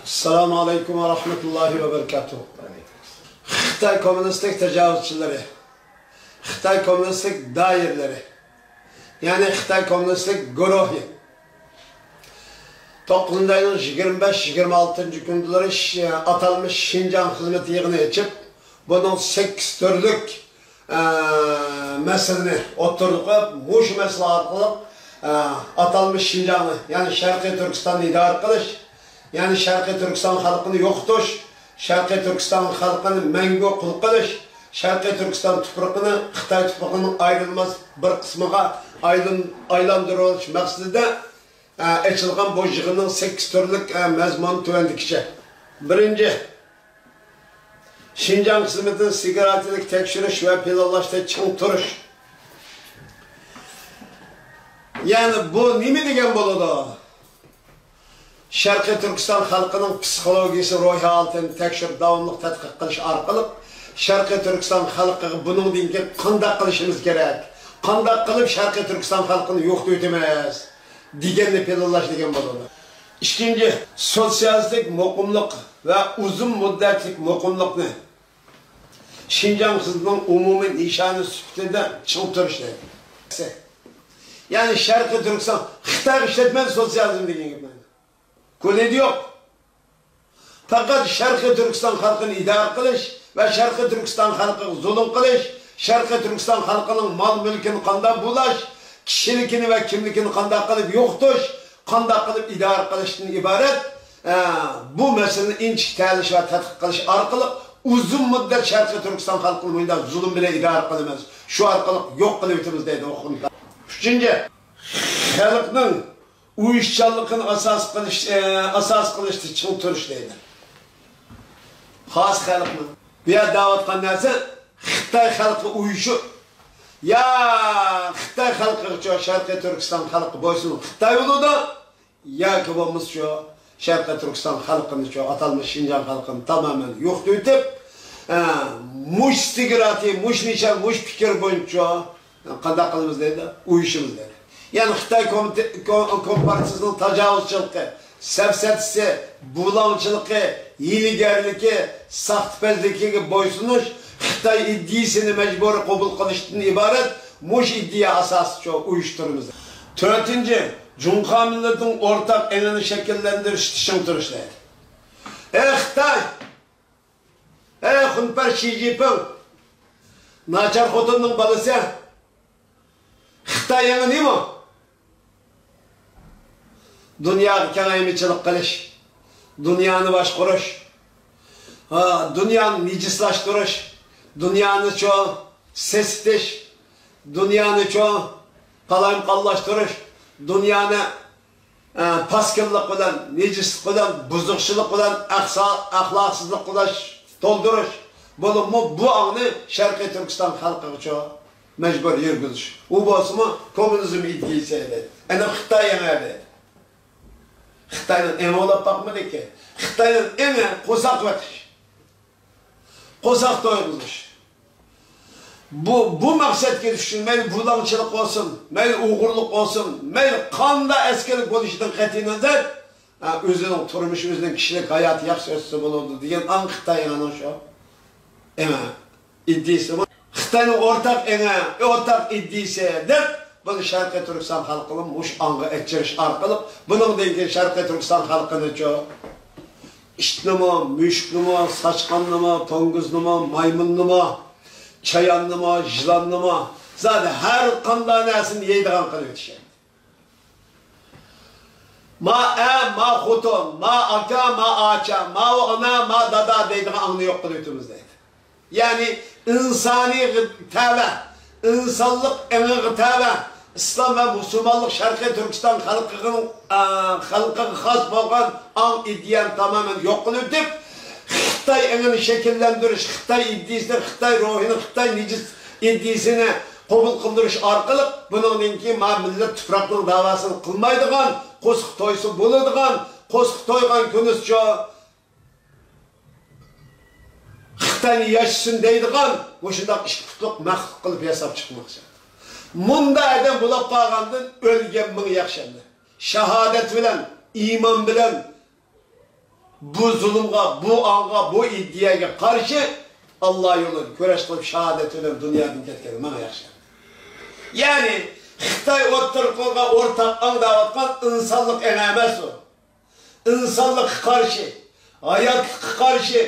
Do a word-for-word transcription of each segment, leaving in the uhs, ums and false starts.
ئەسسالامۇ ئەلەيكۇم ۋە رەھمەتۇللاھى ۋە بەرىكاتۇھۇ. خىتاي كوممۇنىستىك تاجاۋۇزچىلىرى، خىتاي كوممۇنىستىك دائىرىلىرى، يەنى خىتاي كوممۇنىستىك گۇرۇھى توققۇزىنچى ئاينىڭ يىگىرمە بەش، يىگىرمە ئالتىنچى كۈنلىرى ش-، ئاتالمىش شىنجاڭ خىزمىتى يىغىنى ئېچىپ، بۇنىڭ سەككىز تۈرلۈك، ئە، مەسىلىنى ئوتتۇرىغا قويۇپ، مۇشۇ مەسىلە ئارقىلىق، ئە، ئاتالمىش شىنجاڭنى، يەنى شەرقىي تۈركىستاننى ئىدارە قىلىش، يەنى شەرقىي تۈركىستان خەلقىنى يوقىتىش، شەرقىي تۈركىستان خەلقىنى مەڭگۈ قۇل قىلىش، شەرقىي تۈركىستان تۇپرىقىنى خىتاي تۇپرىقىنىڭ ئايرىلماس بىر قىسمىغا ئايلان-، ئايلاندۇرۇش مەقسىتىدە، ئە، ئېچىلغان بۇ يىغىننىڭ سەككىز تۈرلۈك، ئە، مەزمۇنى تۆۋەندىكىچە. بىرىنچى، شىنجاڭ خىزمىتىنى ستراتېگىيەلىك تەكشۈرۈش ۋە پىلانلاشتا چىڭ تۇرۇش. يەنى بۇ نېمە دېگەن بولىدۇ؟ شەرقىي تۈركىستان خەلقىنىڭ پسىخولوگىيىسى، روھىي ھالىتىنى تەكشۈرۈپ، داۋاملىق تەتقىق قىلىش ئارقىلىق، شەرقىي تۈركىستان خەلقىگە بۇنىڭدىن كېيىن قانداق قىلىشىمىز كېرەك؟ قانداق قىلىپ شەرقىي تۈركىستان خەلقىنى يوقىتىۋېتىمىز؟ دېگەننى پىلانلاش دېگەن بولىدۇ. ئىككىنچى، سوتسىيالىستىك مۇقىملىق ۋە ئۇزۇن مۇددەتلىك مۇقىملىقنى شىنجاڭ خىزمىتىنىڭ ئومۇمىي نىشانى سۈپىتىدە چىڭ تۇرۇش دەيدۇ. يەنى شەرقىي تۈركىستان خىتايغا ئىشلەتمەيدۇ سوتسىيالىزم دېگەن گەپنى. كۆلىدى يوق. پەقەت شەرقىي تۈركىستان خەلقىنى ئىدارە قىلىش ۋە شەرقىي تۈركىستان خەلقىگە زۇلۇم قىلىش، شەرقىي تۈركىستان خەلقىنىڭ مال-مۈلكىنى قانداق بۇلاش، كىشىلىكىنى ۋە كىملىكىنى قانداق قىلىپ يوقىتىش، قانداق قىلىپ ئىدارە قىلىشتىن ئىبارەت، ئە، بۇ مەسىلىنى ئىنچىكە تەلىشىش ۋە تەتقىق قىلىش ئارقىلىق ئۇزۇن مۇددەت شەرقىي تۈركىستان خەلقىنى مۇنداق زۇلۇم بىلەن ئىدارە قىلىمىز، شۇ ئارقىلىق يوق قىلىۋېتىمىز دەيدۇ ئۇ خۇنتا. ئۈچىنچى، خەلقنىڭ ئۇيۇشچانلىقىنى ئاساس قىلىش، ئە، ئاساس قىلىشتا چىڭ تۇرۇش دەيدۇ. خاس خەلقنىڭ. بۇ يەردە دەۋاتقان نەرسە خىتاي خەلقى ئۇيۇشۇپ، يا خىتاي خەلقىگىچۇ، شەرقىي تۈركىستان خەلقى بويسۇنۇپ خىتاي بولىدۇ، ياكى بولمىسىچۇ، شەرقىي تۈركىستان خەلقىنىچۇ، ئاتالمىش شىنجاڭ خەلقىنى تامامەن يوقىتىۋېتىپ، ئە، مۇش ستراتېگىيە، مۇش نىشان، مۇش پىكىر بويىچە قانداق قىلىمىز دەيدۇ؟ ئۇيۇشىمىز دەيدۇ. يەنى خىتاي كومىتې-، كوم-، كومپارتىيىسىنىڭ تاجاۋۇزچىلىقى، سەپسەتىسى، بۇلاڭچىلىقى، ھىيلىگەرلىكى، ساختىپەزلىكىگە بويسۇنۇش، خىتاي ئىدىيىسىنى مەجبۇرىي قوبۇل قىلىشتىن ئىبارەت مۇشۇ ئىدىيە ئاساسىچە ئۇيۇشتۇرىمىز. تۆتىنچى، جۇڭخۇا مىللىتىنىڭ ئورتاق ئېڭىنى شەكىللەندۈرۈشتە چىڭ تۇرۇش دەيدۇ. ئەي خىتاي! ئەي خۇنپەر شى جىنپىڭ! ناچار خوتۇننىڭ بالىسى! خىتاي ئېڭى نېمە؟ دۇنياغا كېڭەيمىچىلىك قىلىش، دۇنيانى باشقۇرۇش، ھا، دۇنيانى نىجىسلاشتۇرۇش، دۇنيانىچۇ سېسىتىش، دۇنيانىچۇ قالايمىقانلاشتۇرۇش، دۇنيانى ئە، پاسكىنلىق بىلەن، نىجىسلىق بىلەن، بۇزۇقچىلىق بىلەن، ئەخسا-، ئەخلاقسىزلىق بىلەن تولدۇرۇش، بولۇپمۇ بۇ ئاڭنى شەرقىي تۈركىستان خەلقىگىچۇ مەجبۇر يۈرگۈزۈش. ئۇ بولسىمۇ كوممۇنىزم ئىدىيىسى ئىدى. ئەنە خىتاي ئېڭى ئىدى. خىتاينىڭ ئېڭى بولاپ باقمىدىكى. خىتاينىڭ ئېڭى قورساق بېقىش. قورساق تويغۇزۇش. بۇ، بۇ مەقسەتكە يېتىش ئۈچۈن مەيلى بۇلاڭچىلىق بولسۇن، مەيلى ئوغرىلىق بولسۇن، مەيلى قانداق ئەسكىلىك بولۇشىدىن قەتئىينەزەر، ھە، ئۆزىنىڭ تۇرمۇشى، ئۆزىنىڭ كىشىلىك ھاياتى ياخشى ئۆتسە بولىدۇ دېگەن ئاڭ خىتاينىڭ شۇ ئېڭى، ئىدىيىسى. خىتاينىڭ ئورتاق ئېڭى، ئورتاق ئىدىيىسى دەپ، بۇنى شەرقىي تۈركىستان خەلقىنى مۇشۇ ئاڭغا ئەكىرىش ئارقىلىق، بۇنىڭدىن كېيىن شەرقىي تۈركىستان خەلقىنىچۇ ئىتنىمۇ، مۈشۈكنىمۇ، ساچقاننىمۇ، توڭگۇزنىمۇ، مايمۇننىمۇ، چاياننىمۇ، يىلاننىمۇ، زادى ھەر قانداق نەرسىنى يەيدىغان قىلىۋېتىشى. ما ئەر، ما خوتۇن، ما ئاكا، ما ئاچا، ماۋۇ ئانا، ما دادا دەيدىغان ئاڭنى يوق قىلىۋېتىمىز دەيدۇ. يەنى ئىنسانىيغا تەۋە، ئىنسانلىق ئېڭىغا تەۋە، ئىسلام ۋە مۇسۇلمانلىق شەرقىي تۈركىستان خەلقىنىڭ، ئە، خەلقىگە خاس بولغان ئاڭ ئىدىيەنى تامامەن يوق قىلىۋېتىپ، خىتاي ئېڭىنى شەكىللەندۈرۈش، خىتاي ئىدىيىسىنى، خىتاي روھىنى، خىتاي نىجىس ئىدىيىسىنى قوبۇل قىلدۇرۇش ئارقىلىق بۇنىڭدىن كېيىن ما مىللەت تۇپراقنىڭ داۋاسىنى قىلمايدىغان، قورسىقى تويسا بولىدىغان، قورسىقى تويغان كۈنىسىچۇ خىتاينى ياشىسۇن دەيدىغان مۇشۇنداق ئىككى پۇتلۇق مەخلۇق قىلىپ ياساپ چىقماقچى. مۇنداق ئادەم بولاپ قالغاندىن ئۆلگەن مىڭ ياخشى ئەمدى. شاھادەت بىلەن، ئىمان بىلەن، بۇ زۇلۇمغا، بۇ ئاڭغا، بۇ ئىدىيەگە قارشى ئاللا يولىدا كۈرەش قىلىپ، شاھادەت بىلەن دۇنيادىن كەتكەن ماڭا ياخشى. يەنى خىتاي ئوتتۇرىغا قويغان ئورتاق ئاڭ دەۋاتقان ئىنسانلىق ئەڭ ئەمەس ئۇ. ئىنسانلىققا قارشى، ھاياتلىققا قارشى،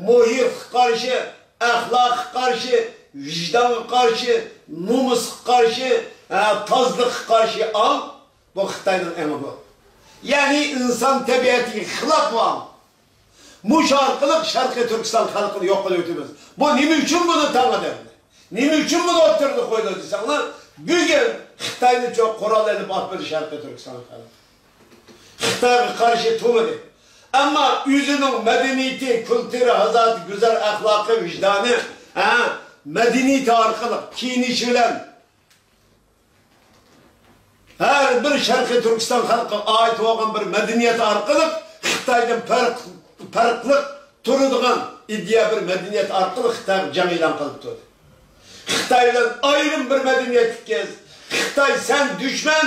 مۇھىتقا قارشى، ئەخلاققا قارشى، ۋىجدانغا قارشى، نومۇسقا قارشى، ھە، تازىلىققا قارشى ئاڭ، بۇ خىتاينىڭ ئېڭى بۇ. يەنى ئىنسان تەبىئەتىگە خىلاپ بۇ ئاڭ. مۇشۇ ئارقىلىق شەرقىي تۈركىستان خەلقىنى يوق قىلىۋېتىمىز. بۇ نېمە ئۈچۈن بۇنى تەڭ ئەدەمدە؟ نېمە ئۈچۈن بۇنى ئوتتۇرىغا قويدى دېسەڭلار، بۈگۈن خىتاينى چوڭ قورال ئېلىپ ئاتمىدى شەرقىي تۈركىستان خەلقى. خىتايغا قارشى تۇرمىدى. ئەمما ئۆزىنىڭ مەدەنىيىتى، كۈلتۈرى، ھازاتى، گۈزەل ئەخلاقى، ۋىجدانى، ھە، مەدەنىيىتى ئارقىلىق كىيىنىشى بىلەن، ھەر بىر شەرقىي تۈركىستان خەلقىگە ئائىت بولغان بىر مەدەنىيەت ئارقىلىق خىتايدىن پەرق، پەرقلىق تۇرىدىغان ئىدىيە بىر مەدەنىيەت ئارقىلىق خىتايغا جەڭ ئېلان قىلىپ تۇردى. خىتاي بىلەن ئايرىم بىر مەدەنىيەتلىككەن. خىتاي سەن دۈشمەن،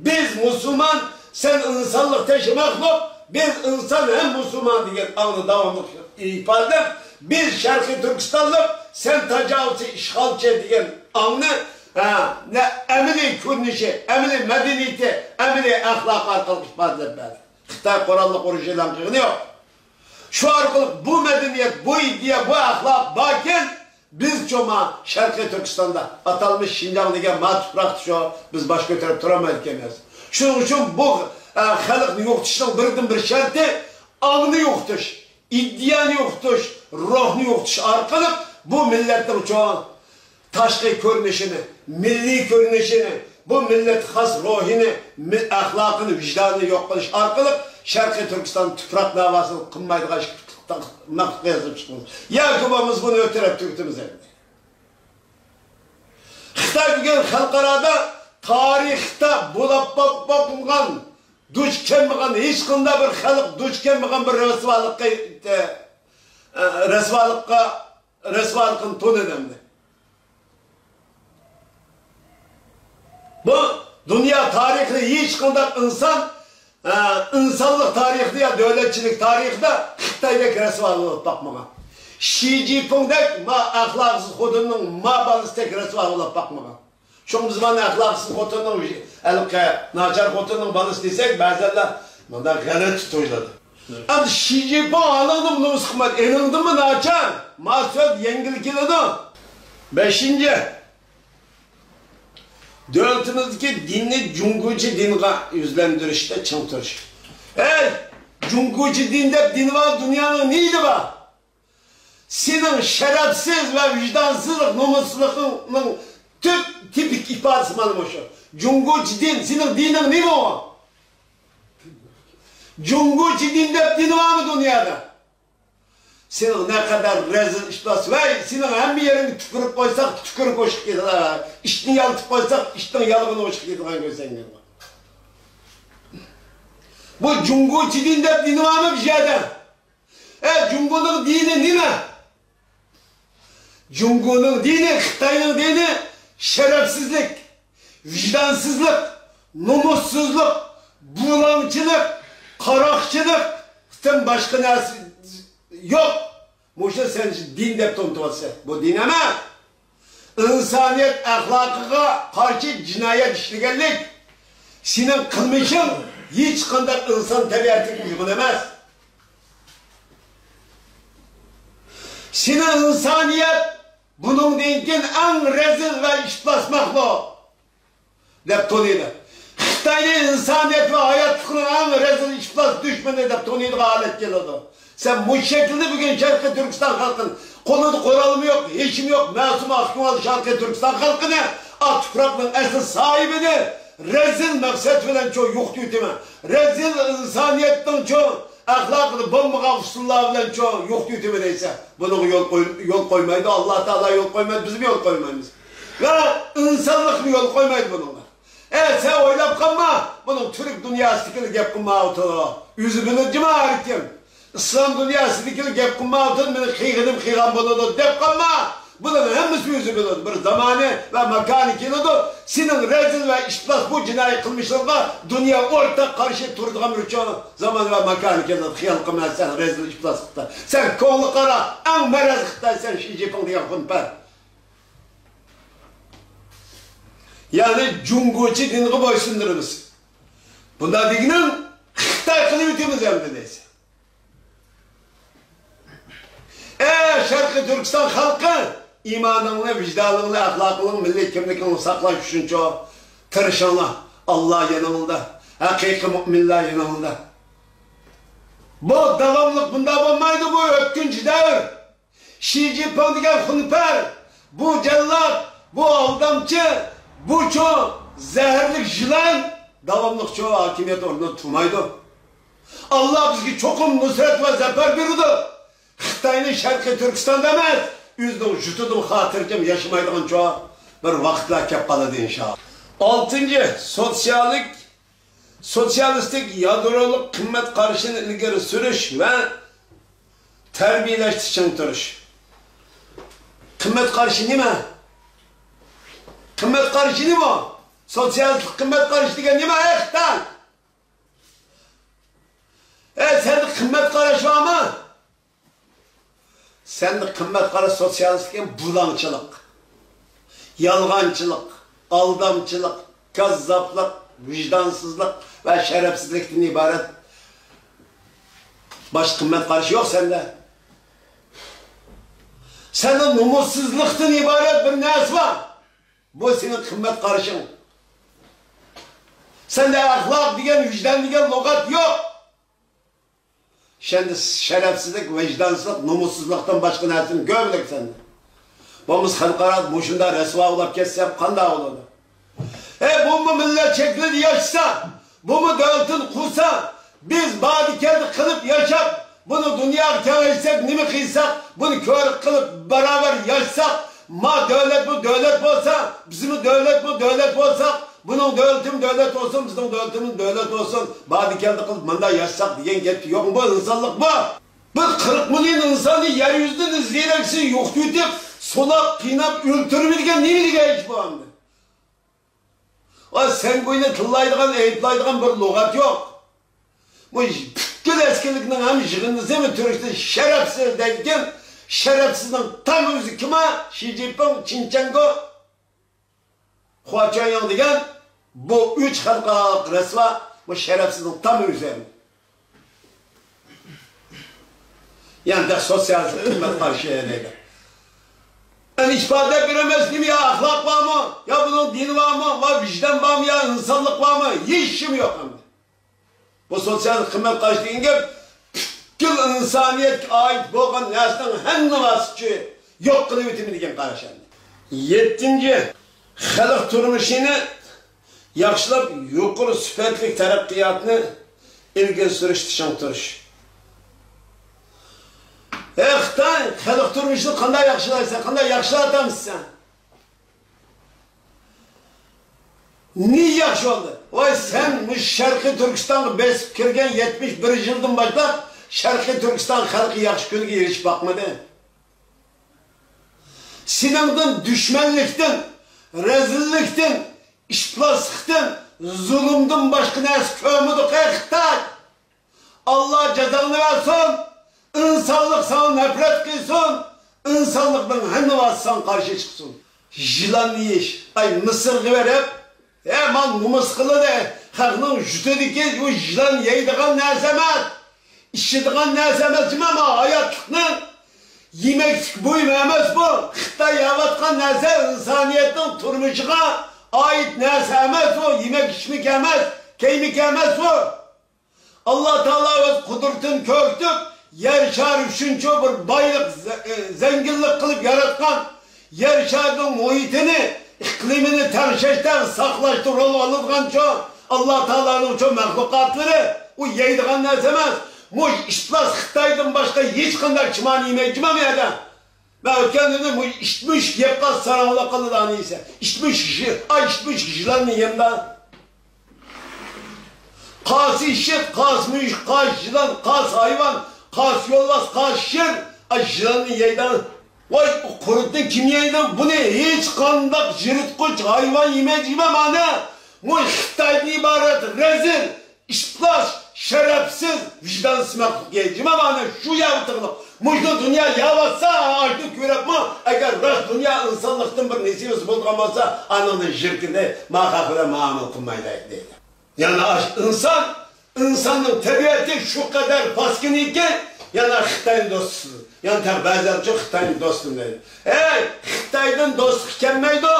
بىز مۇسۇلمان، سەن ئىنسانلىق تەشە مەخلۇق، بىز ئىنسان ھەم مۇسۇلمان دېگەن ئاڭنى داۋاملىق ئىپادىلەپ، بىز شەرقىي تۈركىستانلىق، سەن تاجاۋۇزچى، ئىشغالچى دېگەن ئاڭنى، ھە، نە ئەمەلىي كۆرۈنۈشى، ئەمەلىي مەدەنىيىتى، ئەمەلىي ئەخلاقى ئارقىلىق ئىپادىلەپ بەردى. خىتاي قوراللىق ئۇرۇش ئېلان قىلغىنى يوق. شۇ ئارقىلىق بۇ مەدەنىيەت، بۇ ئىدىيە، بۇ ئەخلاق باركەن، بىز چوما شەرقىي تۈركىستاندا ئاتالمىش شىنجاڭ دېگەن ما تۇپراقتا شۇ بىز باش كۆتۈرۈپ تۇرالمايدىكەنمىز. شۇنىڭ ئۈچۈن بۇ، ئە، خەلقنى يوقىتىشنىڭ بىردىنبىر شەرتى ئاڭنى يوقىتىش، ئىدىيەنى يوقىتىش، روھنى يوقىتىش ئارقىلىق بۇ مىللەتنىڭ چوڭ تاشقى كۆرۈنۈشىنى، مىللىي كۆرۈنۈشىنى، بۇ مىللەت خاس روھىنى، مىل-، ئەخلاقىنى، ۋىجدانىنى يوق قىلىش ئارقىلىق شەرقىي تۈركىستان تۇپراق دەۋاسىنى قىلمايدىغان ئىشقا مەكتۇپ يازىپ چىقىمىز. ياكى بولمىسا بۇنى ئۆتۈرۈپ تۈگىتىمىز ئەمدى. خىتاي بۈگۈن خەلقئارادا تارىختا بولاپ باق-، باقمىغان، دۇچ كەلمىگەن، ھېچقانداق بىر خەلق دۇچ كەلمىگەن بىر رەسۋالىققا، ئە، رەسۋالىققا، رەسۋالىقىنى تونۇدى ئەمدى. بۇ دۇنيا تارىخىدا ھېچقانداق ئىنسان، ئە، ئىنسانلىق تارىخىدا يا دۆلەتچىلىك تارىخىدا خىتايدەك رەسۋا بولۇپ باقمىغان. شى جىنپىڭدەك ما ئەخلاقسىز خوتۇننىڭ ما بالىسىدەك رەسۋا بولۇپ باقمىغان. شۇڭا بىز مانا ئەخلاقسىز خوتۇننىڭ ھېلىقى ناچار خوتۇننىڭ بالىسى دېسەك، بەزەنلەر مۇنداق غەلىتە تۇيۇلىدۇ. ئەمدى شى جىنپىڭ ئانىڭدىنمۇ نومۇس قىلمايدۇ، ئېنىڭدىنمۇ ناچار. ما سۆز يەڭگىل كېلىدۇ. بەشىنچى، دۆلىتىمىزدىكى دىننى جۇڭگوچە دىنغا يۈزلەندۈرۈشتە چىڭ تۇرۇش. ھەي، جۇڭگوچە دىن دەپ دىن بار، دۇنيانىڭ نېيىدى بار؟ سېنىڭ شەرەپسىز ۋە ۋىجدانسىزلىق، نومۇسسىزلىقىڭنىڭ تۈپ، تىپىك ئىپادىسى مانا مۇشۇ. جۇڭگوچە دىن، سېنىڭ دىنىڭ نېمە ئۇ؟ جۇڭگوچە دىن دەپ دىن بارمۇ دۇنيادا؟ سېنىڭ نەقەدەر رەزىل ئىپلاس، ۋەي، سېنىڭ ھەممە يېرىڭگە تۈكۈرۈپ قويساق، تۈكۈرۈك ئوشۇپ كېتىدۇ. ئىتنى يالتىپ قويساق، ئىتنىڭ يالغىنى ئوشۇپ كېتىدىغان كۆرسەڭ. بۇ جۇڭگوچە دىن دەپ دىن بارمۇ بۇ يەردە؟ ئە، جۇڭگونىڭ دىنى نېمە؟ جۇڭگونىڭ دىنى، خىتاينىڭ دىنى شەرەپسىزلىك، ۋىجدانسىزلىق، نومۇسسىزلىق، بۇلاڭچىلىق، قاراقچىلىقتىن باشقا نەرسە يوق. مۇشۇ سەن دىن دەپ تونۇتۇۋاتىسەن. بۇ دىن ئەمەس. ئىنسانىيەت ئەخلاقىغا قارشى جىنايەت ئىشلىگەنلىك، سېنىڭ قىلمىشىڭ ھېچقانداق ئىنسان تەبىئەتىگە ئۇيغۇن ئەمەس. سېنى ئىنسانىيەت بۇنىڭدىن كېيىن ئەڭ رەزىل ۋە ئىپلاس مەخلۇق دەپ تونۇيدۇ. خىتاينى ئىنسانىيەت ۋە ھاياتلىقنىڭ ئەڭ رەزىل ئىپلاس دۈشمىنى دەپ تونۇيدىغان ھالەت كېلىدۇ. سەن مۇشۇ شەكىلدە بۈگۈن شەرقىي تۈركىستان خەلقىنى، قولىدا قورالمۇ يوق، ھېچىمۇ يوق، مەسۇم ئاق كۆڭۈل شەرقىي تۈركىستان خەلقىنى، ئا تۇپراقنىڭ ئەسلى ساھىبىنى رەزىل مەقسەت بىلەن چۇ يوقىتىۋېتىمەن. رەزىل ئىنسانىيەتنىڭ چۇ ئەخلاقىنى بولمىغان ئۇسۇللار بىلەن چۇ يوقىتىۋېتىمەن دېسە، بۇنىڭغا يول قوي-، يول قويمايدۇ. ئاللا تائالا يول قويمايدۇ، بىزمۇ يول قويمايمىز. ۋە ئىنسانلىقمۇ يول قويمايدۇ بۇنىڭغا. ئە، سەن ئويلاپ قالما، بۇنىڭ تۈرك دۇنياسىدىكىلا گەپ قىلماۋاتىدۇ. ئۆزى بىلىدۇ جۇما ھەر كىم. ئىسلام دۇنياسىدىكىلا گەپ قىلماۋاتىدۇ، مېنىڭ قىلغىنىم قىلغان بولىدۇ دەپ قالما. بۇلارنىڭ ھەممىسى ئۆزى بىلىدۇ. بىر زامانى ۋە ماكانى كېلىدۇ. سېنىڭ رەزىل ۋە ئىپلاس بۇ جىنايى قىلمىشلىرىڭغا دۇنيا ئورتاق قارشى تۇرىدىغان بىر چوڭ زامان ۋە ماكانى كېلىدۇ. خىيال قىلما سەن رەزىل ئىپلاس خىتاي. سەن كۆڭلى قارا، ئەڭ مەرەز خىتاي سەن، شى جىنپىڭ دېگەن خۇنپەر. يەنى جۇڭگوچى دىنغا بويسۇندۇرىمىز. بۇنداق دېگىنىڭ خىتاي قىلىۋېتىمىز ئەمدى دەيسەن. ئەي شەرقىي تۈركىستان خەلقى، ئىمانىڭنى، ۋىجدانىڭنى، ئەخلاقىڭنى، مىللىي كىملىكىڭنى ساقلاش ئۈچۈنچۇ تىرىشىڭلار. ئاللا يېنىڭلىدا، ھەقىقىي مۇئمىنلار يېنىڭلىدا. بۇ داۋاملىق بۇنداق بولمايدۇ، بۇ ئۆتكۈنچى دەۋر. شى جىنپىڭ دېگەن خۇنپەر، بۇ جاللات، بۇ ئالدامچى، بۇچۇ زەھەرلىك يىلان داۋاملىقچۇ ھاكىمىيەت ئورنىدا تۇرمايدۇ. ئاللا بىزگە چوقۇم نۇسرەت ۋە زەپەر بېرىدۇ. خىتاينى شەرقىي تۈركىستاندا ئەمەس، ئۆزىنىڭ يۇرتىدىمۇ خاتىرجەم ياشىمايدىغانچۇ بىر ۋاقىتلار كەپ قالىدۇ ئىنشائاللا. ئالتىنچى، سوتسىيالىك، سوتسىيالىستىك يادرولۇق قىممەت قارىشىنى ئىلگىرى سۈرۈش ۋە تەربىيەلەشتە چىڭ تۇرۇش. قىممەت قارىشى نېمە؟ قىممەت قارىشى نېمە؟ سوتسىيالىستىك قىممەت قارىشى دېگەن نېمە؟ ئەي خىتاي! ئەي، سەندە قىممەت قاراش بارمۇ؟ سەندە قىممەت قاراش سوتسىيالىستىك بۇلاڭچىلىق، يالغانچىلىق، ئالدامچىلىق، كاززاپلىق، ۋىجدانسىزلىق ۋە شەرەپسىزلىكتىن ئىبارەت باشقا قىممەت قاراش يوق سەندە. سەندە نومۇسسىزلىقتىن ئىبارەت بىر نەرسە بار. بۇ سېنىڭ قىممەت قارىشىڭ. سەندە ئەخلاق دېگەن، ۋىجدان دېگەن لۇغەت يوق. سەندە شەرەپسىزلىك، ۋىجدانسىزلىق، نومۇسسىزلىقتىن باشقا نەرسىنى كۆرمىدۇق سەندە. بولمىسا خەلقئارادا مۇشۇنداق رەسۋا بولاپ كەتسە قانداق بولىدۇ؟ ئەي، بۇمۇ مىللەت شەكلىدە ياشىسا، بۇمۇ دۆلىتىنى قۇرسا، بىز باردا-كەلدە قىلىپ ياشاپ، بۇنى دۇنياغا كېڭەيتسەك، نېمە قىلساق، بۇنى كۆرۈك قىلىپ باراۋەر ياشىساق، ما دۆلەتمۇ دۆلەت بولسا، بىزمۇ دۆلەتمۇ دۆلەت بولساق، بۇنىڭ دۆلىتىمۇ دۆلەت بولسۇن، بىزنىڭ دۆلىتىمىز دۆلەت بولسۇن، باردا-كەلدە قىلىپ مۇنداق ياشىساق دېگەن گەپ يوقمۇ؟ بۇ ئىنسانلىقمۇ؟ بىر قىرىق مىليون ئىنساننى يەر يۈزىدىن ئىزدىيرەكسى يوقىتىۋېتىپ، سولاپ، قىيناپ، ئۆلتۈرمىدىگەن نېمە دېگەن ئىش بۇ ئەمدى؟ ۋە سەن بويىنى تىللايدىغان، ئەيىبلەيدىغان بىر لۇغەت يوق. بۇ پۈتكۈل ئەسكىرلىكنىڭ ھەم يىغىندىسى ھەم تۈركچىدە شەرەپسىز دەيدىكەن. شەرەپسىزنىڭ تام ئۆزى كىم؟ شى جىنپىڭ، چىن چەنگو، خۇا چۈەنياڭ دېگەن بۇ ئۈچ خەلقئارالىق رەسۋا، بۇ شەرەپسىزنىڭ تام ئۆزى. يەنە سوتسىيالىزم قىممەت قارىشى دەيدۇ. ئەمدى ئىپادىلەپ بېرەمەن، نېمە يا ئەخلاق بارمۇ؟ يا بۇنىڭ دىنى بارمۇ؟ ۋە ۋىجدان بارمۇ؟ يا ئىنسانلىق بارمۇ؟ ھېچ ئىشىم يوق ئەمدى. بۇ سوتسىيالىزم قىممەت قارىشى دېگەن گەپ پۈتكۈل ئىنسانىيەتكە ئائىت بولغان نەرسىنىڭ ھەممىسى يوق قىلىۋېتىمەن دېگەن قاراش ئەمدى. يەتتىنچى، خەلق تۇرمۇشىنى ياخشىلاپ، يۇقىرى سۈپەتلىك تەرەققىياتنى ئىلگىرى سۈرۈشتە چىڭ تۇرۇش. ئەي خىتاي، خەلق تۇرمۇشىنى قانداق ياخشىلايسەن، قانداق ياخشىلاتامسەن؟ نېمە ياخشى بولدى؟ ۋاي، سەن مۇشۇ شەرقىي تۈركىستانغا بېسىپ كىرگەن يەتمىش بىر يىلدىن باشلاپ شەرقىي تۈركىستان خەلقى ياخشى كۈنگە ئېرىشىپ باقمىدى. سېنىڭدىن دۈشمەنلىكتىن، رەزىللىكتىن، ئىپلاسلىقتىن، زۇلۇمدىن باشقا نەرسە كۆرمىدۇق، ئەي خىتاي! ئاللا جازاڭنى بەرسۇن! ئىنسانلىق ساڭا نەپرەت قىلسۇن! ئىنسانلىقنىڭ ھەممىسى ساڭا قارشى چىقسۇن! يىلاننى يېيىش، ئاي، مىسىرغا بېرىپ، ھە، مانا نومۇس قىلىدۇ، خەقنىڭ يۇرتىدىكى ئۇ يىلان يەيدىغان نەرسە ئەمەس. ئىچىدىغان نەرسە ئەمەس جۇما، ما ھاياتلىقنىڭ يېمەكلىك بۇيۇمى ئەمەس بۇ. خىتاي يەۋاتقان نەرسە ئىنسانىيەتنىڭ تۇرمۇشىغا ئائىت نەرسە ئەمەس ئۇ. يېمەك ئىچمىك ئەمەس، كىيمىك ئەمەس ئۇ. ئاللا تائالا ئۆز قۇدرىتىنى كۆرسىتىپ، يەر شارى شۇنچە بىر بايلىق، زە-، زەنگىنلىك قىلىپ ياراتقان. يەر شارىنىڭ مۇھىتىنى، ئىقلىمىنى تەڭشەشتە، ساقلاشتا رول ئالىدىغانچۇ ئاللا تائالانىڭچۇ مەخلۇقاتلىرى، ئۇ يەيدىغان نەرسە ئەمەس. مۇشۇ ئىپلاس خىتايدىن باشقا ھېچقانداق چىمانى يېمەيدۇ جۇما بۇ يەردە. مەن ئۆتكەن كۈنى مۇشۇ ئىتمۇشۇك يەپ قالسا ساراڭلاپ قالىدۇ ئانا يېسە. ئىتمۇشۇك يى-، ئاي، ئىتمۇشۇك يىلاننى يەمدە. قاسى ئىششىق، قاسى مۈشۈك، قاسى يىلان، قاسى ھايۋان، قاسى يولۋاس، قاسى شىر، ئاي، يىلاننى يەيدۇ. ۋاي، قۇرتنى كىم يەيدۇ؟ بۇنى ھېچقانداق يىرتقۇچ ھايۋان يېمەيدۇ، جىما مانا. مۇ خىتايدىن ئىبارەت رەزىل، ئىپلاس، شەرەپسىز، ۋىجدانسىز مەخلۇق يەيدۇ، جىما مانا. شۇ يەردە تىغلىق. مۇشۇ دۇنيا يەۋاتسا، ئاشۇنى كۆرۈپمۇ، ئەگەر راست دۇنيا ئىنسانلىقتىن بىر نېسىبىسى بولىدىغان بولسا، ئانىڭدىن يىركىنىپ، ماقا بىلەن مۇئامىلە قىلمايلى دەيدۇ. يەنى ئاش ئىنسان، ئىنساننىڭ تەبىئىتى شۇ قەدەر پاسكىنىكى، يەنە خىتاينى دوست، يەنە تەڭ بەزىلەرچە خىتاينى دوستۇم دەيدۇ. ئەي، خىتايدىن دوستلۇق كەلمەيدۇ.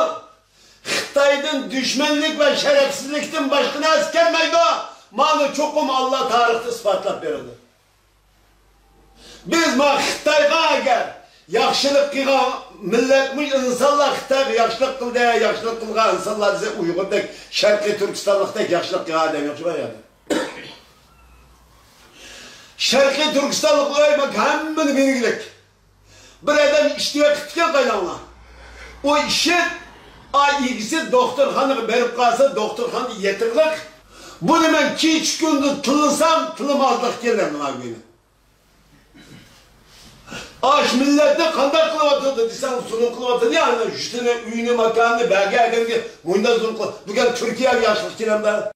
خىتايدىن دۈشمەنلىك ۋە شەرەپسىزلىكتىن باشقا نەرسە كەلمەيدۇ. مانا چوقۇم ئاللا تارىختا ئىسپاتلاپ بېرىدۇ. بىز ما خىتايغا ئەگەر ياخشىلىق قىلغان مىللەتمۇ، ئىنسانلار خىتايغا ياخشىلىق قىلدى، ياخشىلىق قىلغان ئىنسانلار دېسە، ئۇيغۇردەك، شەرقىي تۈركىستانلىقتەك ياخشىلىق قىلغان ئادەم يوق شۇ يەردە. شەرقىي تۈركىستانلىق ئۆي بەك ھەممىنى بىلگۈلۈك. بىر ئادەم ئىشتىياق قىپتىكەن قايناڭلار. ئۇ ئىشىك، ئا، ئىگىسى دوختۇرخانىغا بېرىپ قالسا، دوختۇرخانىدا يېتىقلىق. بۇنى مەن كېچە كۈندۈز تىللىسام، تىلىم ئازلىق كېلەمدۇ مانا بۇنى. ئاش مىللەتنى قانداق قىلىۋاتىدۇ دېسەڭ، زۇلۇم قىلىۋاتىدۇ. يا، ئانا، يۇرتىنى، ئۆيىنى، ماكانىنى بەرگەن ئادەمگە مۇنداق زۇلۇم قىل-، بۈگۈن تۈركىيەگە ياخشىلىق كېلەمدۇ؟